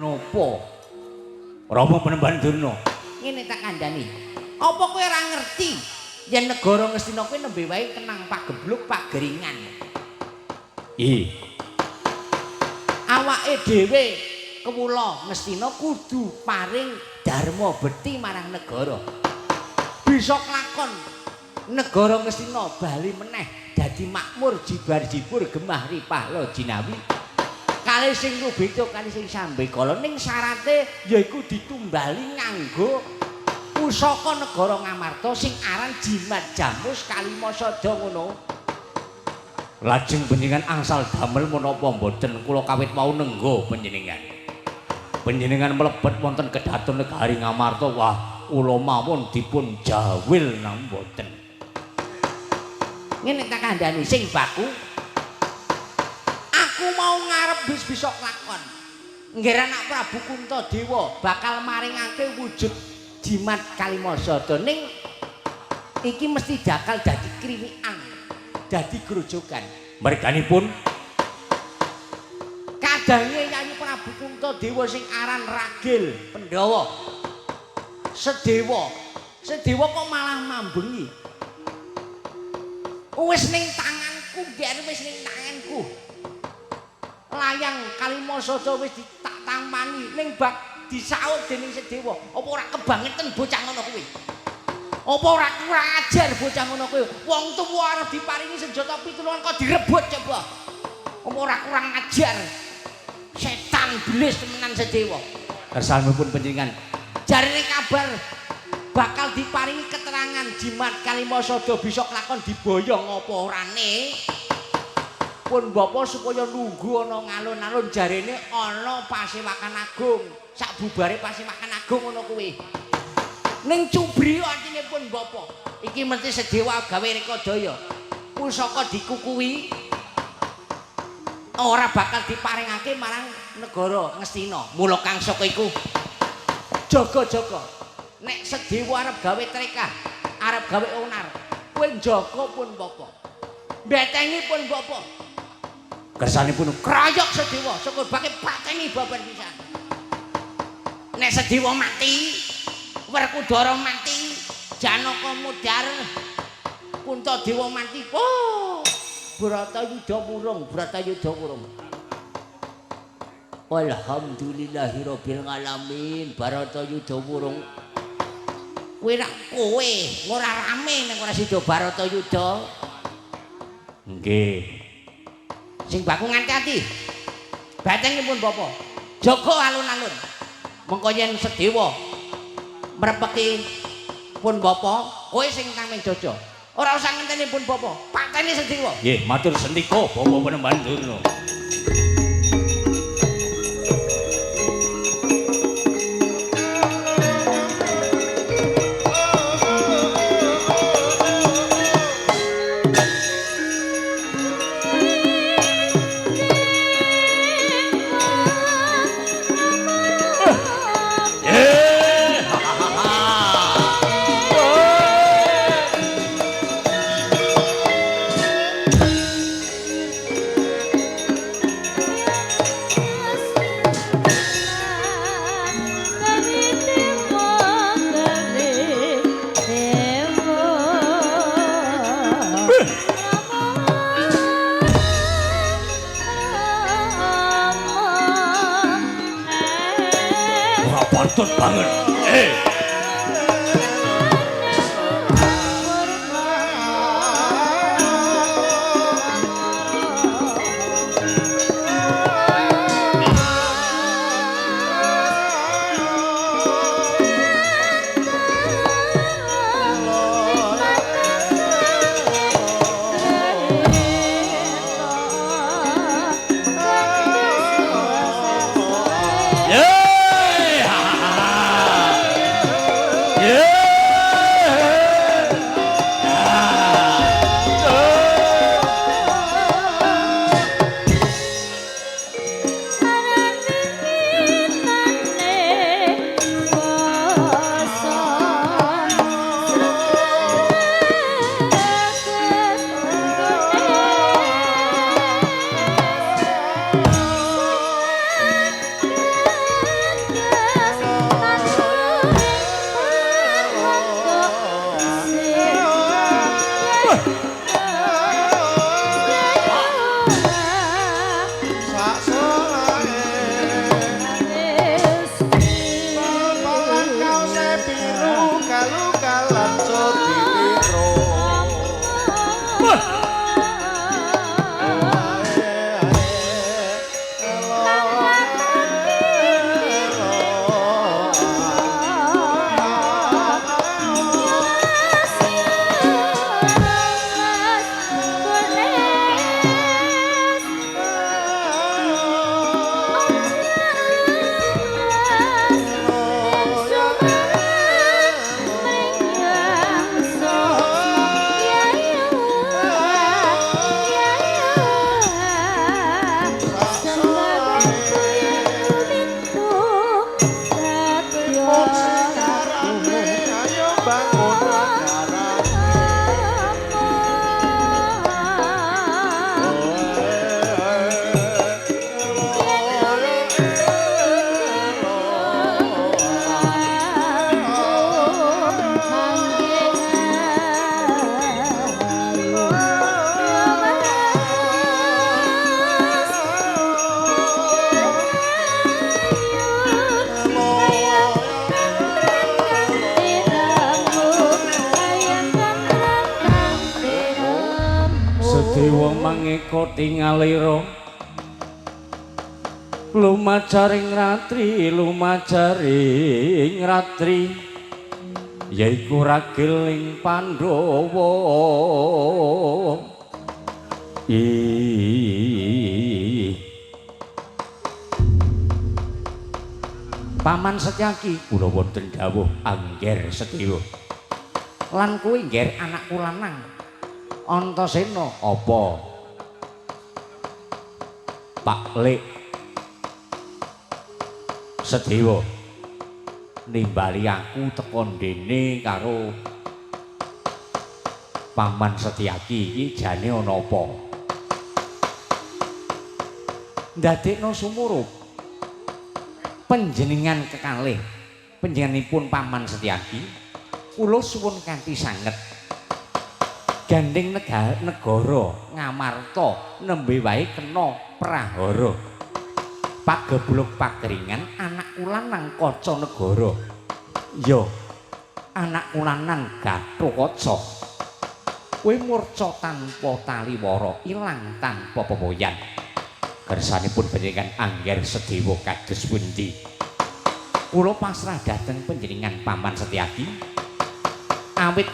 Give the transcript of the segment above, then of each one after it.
Napa? Rama Panembahan Durna. Ngene tak kandhani. Apa kowe ora ngerti yen negara Ngastina kuwi nembe wae kenang pagebluk pageringan. Ih, Awake dhewe kewula Ngastina kudu paring dharma bekti marang negara. Bisa klakon negara Ngastina bali meneh dadi makmur jibar-jibur gemah ripah lo jinawi. Kali sing rubeda kali sing sambekala ning syarate yaiku ditumbali nganggo pusaka negara Ngamarta sing aran Jimat Jamus Kalimasada ngono. Lajeng panjenengan angsal damel menapa mboten kula kawit wau nenggo panjenengan. Panjenengan mlebet wonten kedaton negari Ngamarta, wah kula mawon dipun jawil nang mboten. Ngene tak kandhani sing baku. Aku mau ngarep wis bisa klakon. Nggih anak Prabu Kuntadewa bakal maringake wujud Jimat Kalimasada ning iki mesti bakal dadi kriwikan, dadi grojogan. Merganipun Kadange Yayi Prabu Kuntadewa sing aran Ragil Pandhawa. Sedewa, Sedewa kok malah mambengi. Wis ning tanganku, ger wis ning tanganku. Layang Kalimasada wis ditak tampani ning bak disaut dening Sedewa. Apa ora kebangeten bocah ngono kuwi? Apa ora kurang ajar bocah ngono kuwi? Wong tuwa arep diparingi senjata pitulungan kok direbut coba. Apa ora kurang ajar? Setan iblis temenan Sedewa. Kersanipun panjenengan Jarene kabar bakal diparingi keterangan Jimat Kalimasada bisa kelakon diboyong apa orane. Pun bapa supaya nunggu ana ngalun-alun jarene ana pasewakan agung. Sak bubare pasewakan agung ngono kuwi. Ning cubri atine pun bapa. Iki mesti Sedewa gawe rekodaya. Pusaka dikukuhi ora bakal diparingake marang negara Ngastina. Mula kang saka iku jaga-jaga. Nek Sedewa arep gawe trekah, arep gawe onar, kowe njaga pun bapa. Mbetengi pun bapa. Kersanipun Krayok Sedewa, syukur bake pateni babar pisan. Nek Sedewa mati, Werkudara mati, Janaka mudhar, Puntadewa mati. Oh, Bratayuda wurung, Bratayuda wurung. Alhamdulillahirabbil alamin, Baratayuda wurung. Kowe rak kowe ora rame nek ora sida Baratayuda. Nggih. Sing baku nganti-ati. Batengipun bapa. Jaga alun-alun. Mengko yen Sedewa mrepeki pun bapa, kowe sing tameng jaja. Ora usah ngenteni pun bapa, pateni Sedewa. Nggih, matur sendika Bapak Panembahan Durna. Ora patut banget. Yeay! Pangeka tingalira lumajaring ratri lumajaring ratri yaiku ragil ing Pandhawa. Paman Setyaki kula wonten dawuh Angger Sedewa. Lan kuwi ngger anakku lanang Antasena. Apa? Pak Lek Sedewa nimbali aku teko ndene karo Paman Setyaki iki jane ana apa? Ndadekno sumurup panjenengan kekalih panjenenganipun Paman Setyaki kula suwun kanthi sanget gandeng negara Ngamarta nembe wae kena prahara pagebluk pakeringan anakku lanang kaca negara ya anakku lanang Gatotkaca kowe murca tanpa taliwara ilang tanpa pepoyan. Kersanipun panjenengan Angger Sedewa kados pundi? Kula pasrah dhateng panjenengan Paman Setyaki. Awit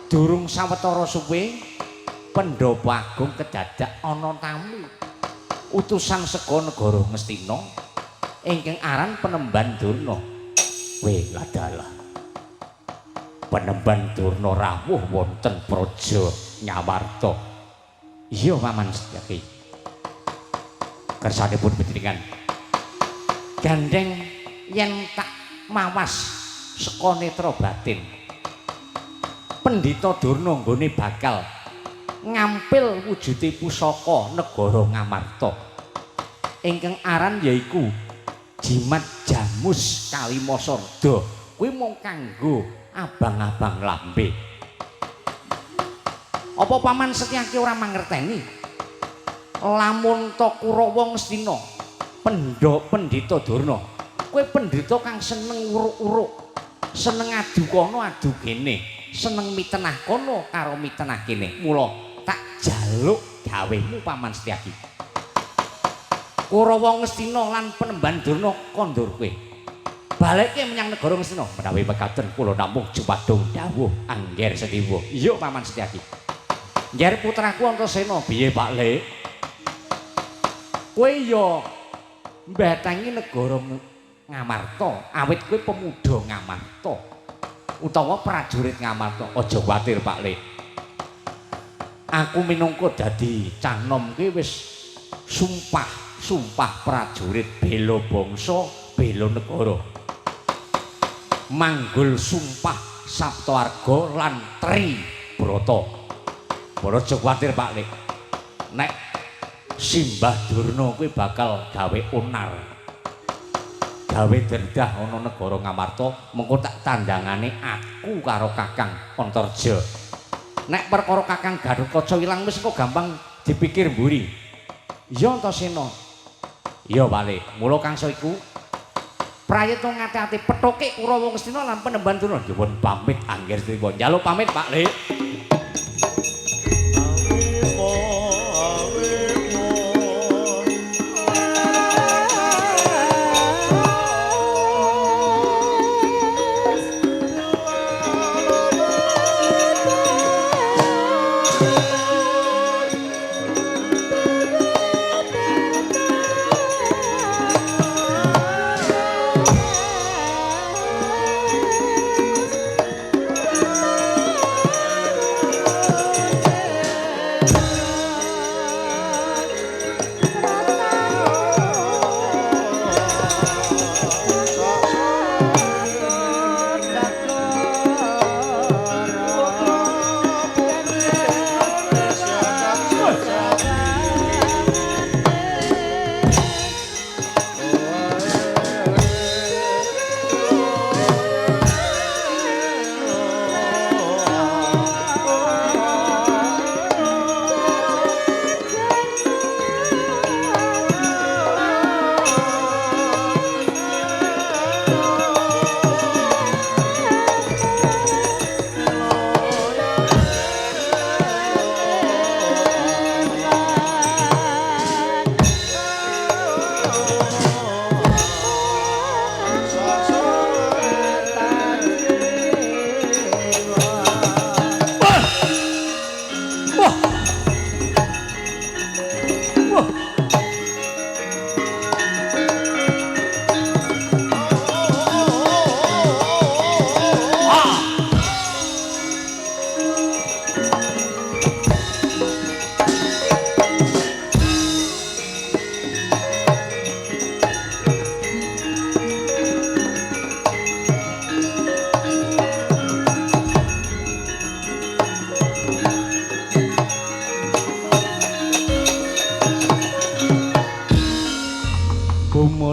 durung sawetara suwe Pandhapa Agung kedadak ana tamu utusan saka negara Ngastina ingkang aran Penemban Durna. Weh ladalah. Penemban Durna rawuh wonten Praja Ngamarta. Iya Paman Setyaki. Kersanipun panjenengan gandeng yen tak mawas saka netra batin Pendhita Durna nggone bakal ngampil wujude pusaka negara Ngamarta ingkang aran yaiku Jimat Jamus Kalimasarda. Kuwi mung kanggo abang-abang lambe. Apa Paman Setyaki ora mangerteni lamun ta Kurawa Ngastina Pendhita Durna kowe pendhita kang seneng uruk-uruk, seneng adu kono adu kene, seneng mitenah kono karo mitenah kene. Mula tak jaluk gawemu Paman Setyaki. Kurawa Ngastina lan Penemban Durna kondur kowe balekke menyang negara Ngastina. Menawi mekaten kula namung jumadung dawuh Angger Sedewa. Iya Paman Setyaki. Ngger putraku Antasena. Piye Pak Lek? Kowe ya mbatangi negara Ngamarta, awit kowe pemuda Ngamarta utawa prajurit Ngamarta. Aja kuwatir Pak Lek. Aku minangka dadi cah nom kuwi wis sumpah prajurit bela bangsa, bela negara. Manggul sumpah Saptaarga lan Tri Brata. Aja kuwatir Pak Lek. Nek Simbah Durna kuwi bakal gawe onar, gawe derdah ana negara Ngamarta, mengko tak tandangane aku karo Kakang Antarja. Nek perkara Kakang Gatotkaca ilang wis kok gampang dipikir mburi. Iya Antasena. Iya Pak Lek. Mula kangsa iku prayitna ngati-ati pethuke Kurawa Ngastina lan Penemban Durna. Nyuwun pamit Angger Sedewa. Njaluk pamit Pak Lek.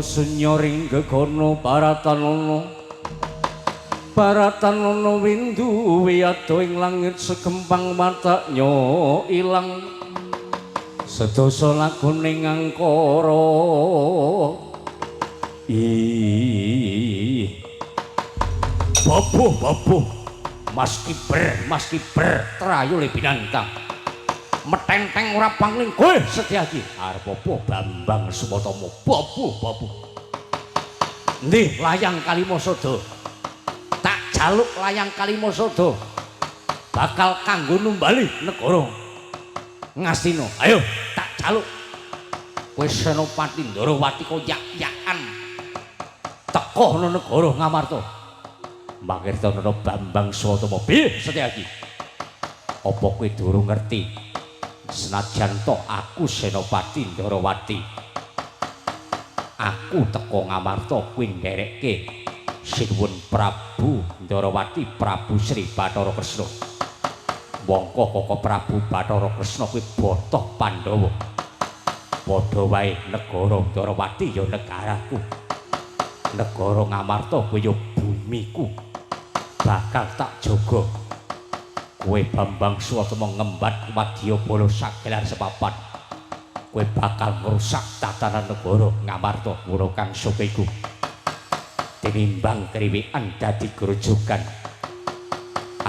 Sunya ring gegono Baratanana. Baratanana windu wiyada ing langit segempang mataknya ilang. Sedasa lagune ngangkara. Ih. Babuh babuh. Mas Kiber, Mas Kiber, trayu le binantang. Metenteng ora pangling kowe Setyaki. Arep apa Bambang Suwatama? Babuh babuh. Endi layang Kalimasada? Tak jaluk layang Kalimasada. Bakal kanggo numbali negara Ngastina. Ayo tak jaluk. Kowe Senopati Ndarawati kok yak-yakan teko ana negara Ngamarta. Mangirtana Bambang Suwatama. Piye Setyaki? Apa kowe durung ngerti? Senajan toh aku Senopati Ndarawati, aku teko Ngamarta kuwi nderekke Sinuwun Prabu Ndarawati Prabu Sri Bathara Kresna. Mongko Koko Prabu Bathara Kresna kuwi botoh Pandhawa. Padha wae negara Ndarawati ya negaraku. Negara Ngamarta kuwi ya bumiku. Bakal tak jaga. Kowe Bambang Suwatama ngembat wadyabala sagelar sepapat. Kowe bakal ngrusak tatanan negara Ngamarta mula kang soka iku. Tinimbang kriwikan dadi grojogan.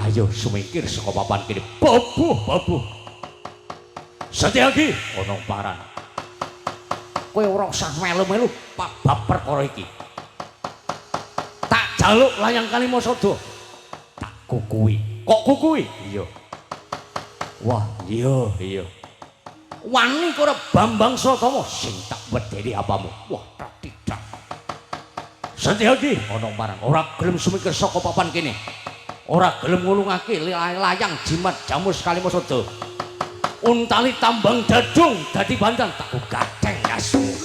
Ayo sumingkir saka papan kene. Babuh babuh. Setyaki ana paran. Kowe ora usah melu-melu bab perkara iki. Tak jaluk layang Kalimasada. Tak kukuwi. Kok kukuwi? Iya. Wah, iya, iya. Wani karo Bambang Suwatama sing tak wedeni apamu. Wah, tidak. Setyaki ana marang ora gelem sumikir saka papan kene. Ora gelem ngulungake layang jimat jamus Kalimasada. Untali tambang dadung dadi bantal tak gatheng asmu.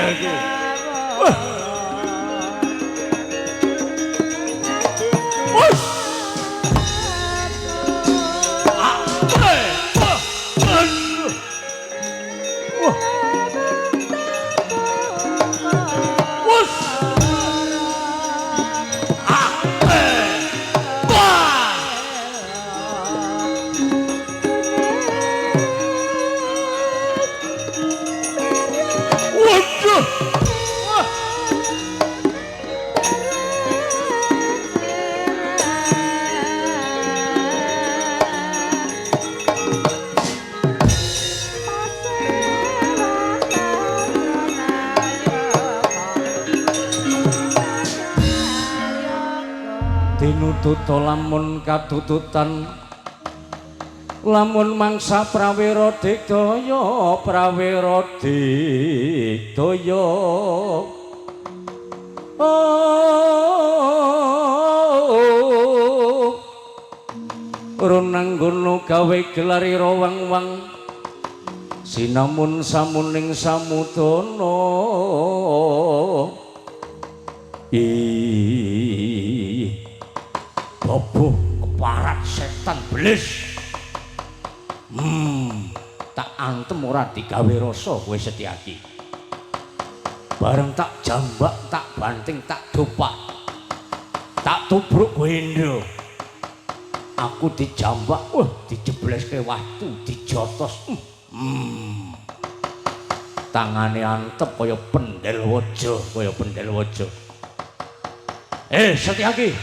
iki. Wah. Wus. Ah, eh, wah. Aduh. Wah. Wus. Ah, eh. Wah. Waduh. Wah. Tinututa lamun katututan lamun mangsa prawira digdaya prawira digdaya. Oh, runanggono gawe gelar ira wang-wang sinamun samuning samudana. Ih, boboh keparat setan belis. Tak antem ora digawe rasa kowe Setyaki. Bareng tak jambak, tak banting, tak dopak, tak tubruk kowe. Aku dijambak, wah dijebleske watu, dijotos. Tangane antep kaya pendel waja, kaya pendel waja. Setyaki.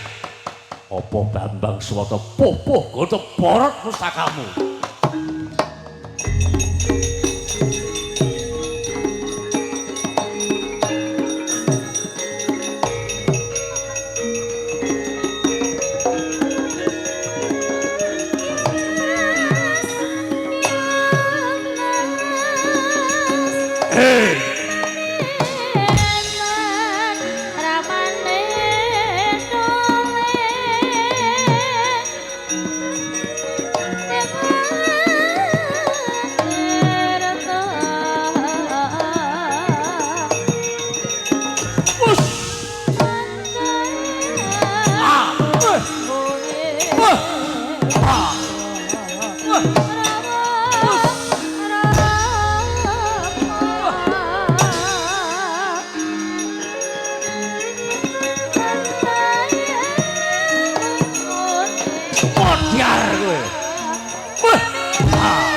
Apa Bambang Suwata pupuh goto porot pustakamu? Modyar kowe. Wah. Ah.